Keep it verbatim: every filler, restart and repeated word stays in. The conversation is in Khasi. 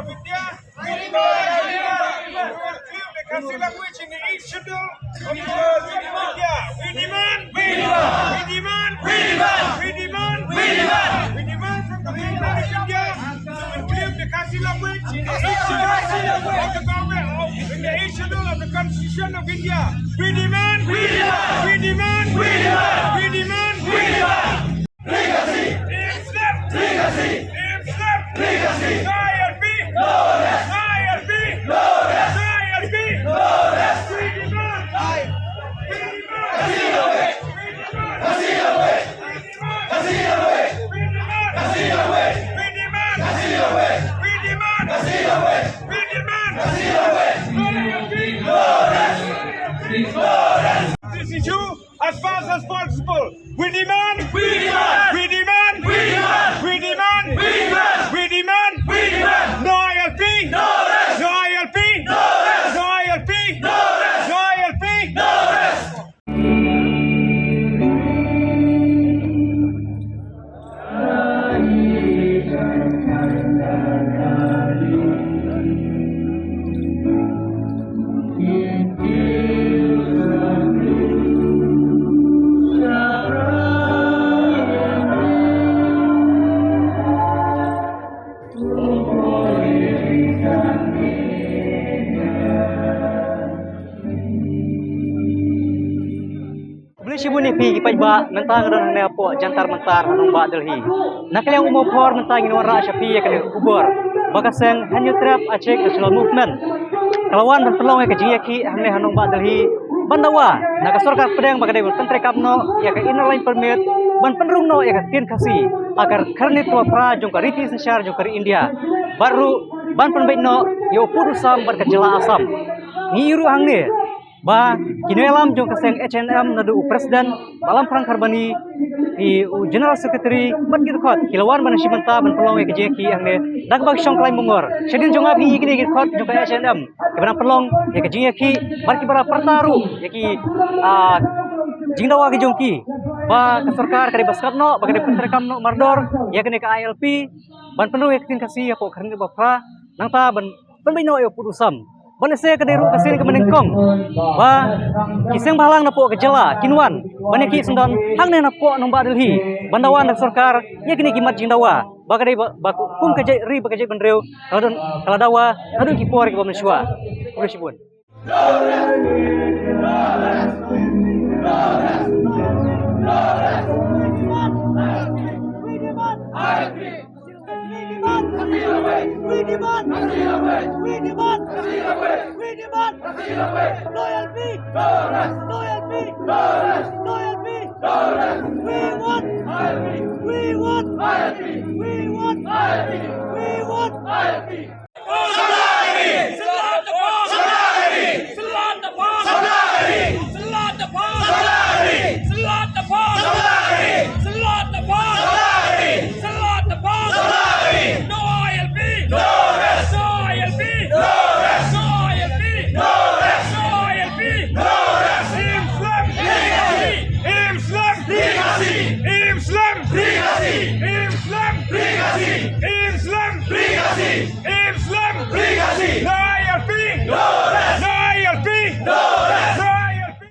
India. We demand the Khasi language in the eighth schedule of the India. We demand, we demand, we demand, we demand, we demand, we demand, we demand from the government of India to include the Khasi language in the eighth schedule of the government of, in the eighth schedule of the Constitution of India. We demand, we demand, we demand, we demand, we demand, we demand. Free Khasi! Free Khasi! Free Khasi! Free Khasi! No I L P! No rest! No I L P! No rest! No I L P! No rest! We demand! We demand! Khasi language! We demand! Khasi language! Khasi language! We demand! Khasi language! We demand! Khasi language! We demand! Khasi language! We demand! Khasi language! No I L P! No rest! No rest! This issue as fast as possible. We demand, we demand, we demand, we demand, we demand, we demand, we demand, we demand. No I L P, no rest. No I L P, no rest. No I L P, no rest. No I L P, no rest. Khublei shibun ïa phi ki paidbah, mynta nga don hangne hapoh Jantar Mantar ha nongbah Delhi. Na ka liang u maw por mynta ngin wanrah sha phi ïa kane ka khubor ba ka seng Hynñiewtrep Achik National Movement ka la wan ban pynlong ïa ka jingïakhih hangne ha nongbah Delhi ban dawa na ka sorkar pdeng ba ka dei ban pyntreikam noh ïa ka Inner Line Permit ban pynrung noh ïa ka ktien Khasi ha ka kyrnit kaba phra jong ka riti synshar jong ka ri India. Bad ruh ban pynbeit noh ïa u pud u sam bad ka jylla Assam. Ngi ïohi ruh hangne ba ki nongïalam jong ka seng H N M naduh u president Bah Lamprang Kharbani, ki u general secretary bad ki dkhot ki la wan ban shim bynta ban pynlong ïa ka jingïakhih hangne da kaba shong khlaiñ bungor. Shadien jong nga phi ïohi kine ki dkhot jong ka H N M kiba nang pynlong ïa ka jingïakhih bad kiba la pyrta ruh ïa ki, ah, jingdawa ki jong ki ba ka sorkar ka dei ba sngap noh, ba ka dei ban pyntreikam noh mardor ïa kane ka I L P ban pynrung ïa ka ktien Khasi hapoh ka kyrnit ba phra. Nangta ban pynbeit noh ïa u pud u sam. Ban ïa se ka dei ruh ka sien kaba nyngkong ba ki seng bhalang napoh ka jylla kin wan ban ïakhih syndon hangne napoh nongbah Delhi ban dawa na ka sorkar ïa kine ki mat jingdawa ba ka dei ba, ba kum ka jaitbynriew ka la don, ka la dawa naduh ki por kiba mynshuwa. Khublei shibun. We demand! We demand! We demand! We demand! Loyalty! Loyalty! Loyalty! We want! We want! We want!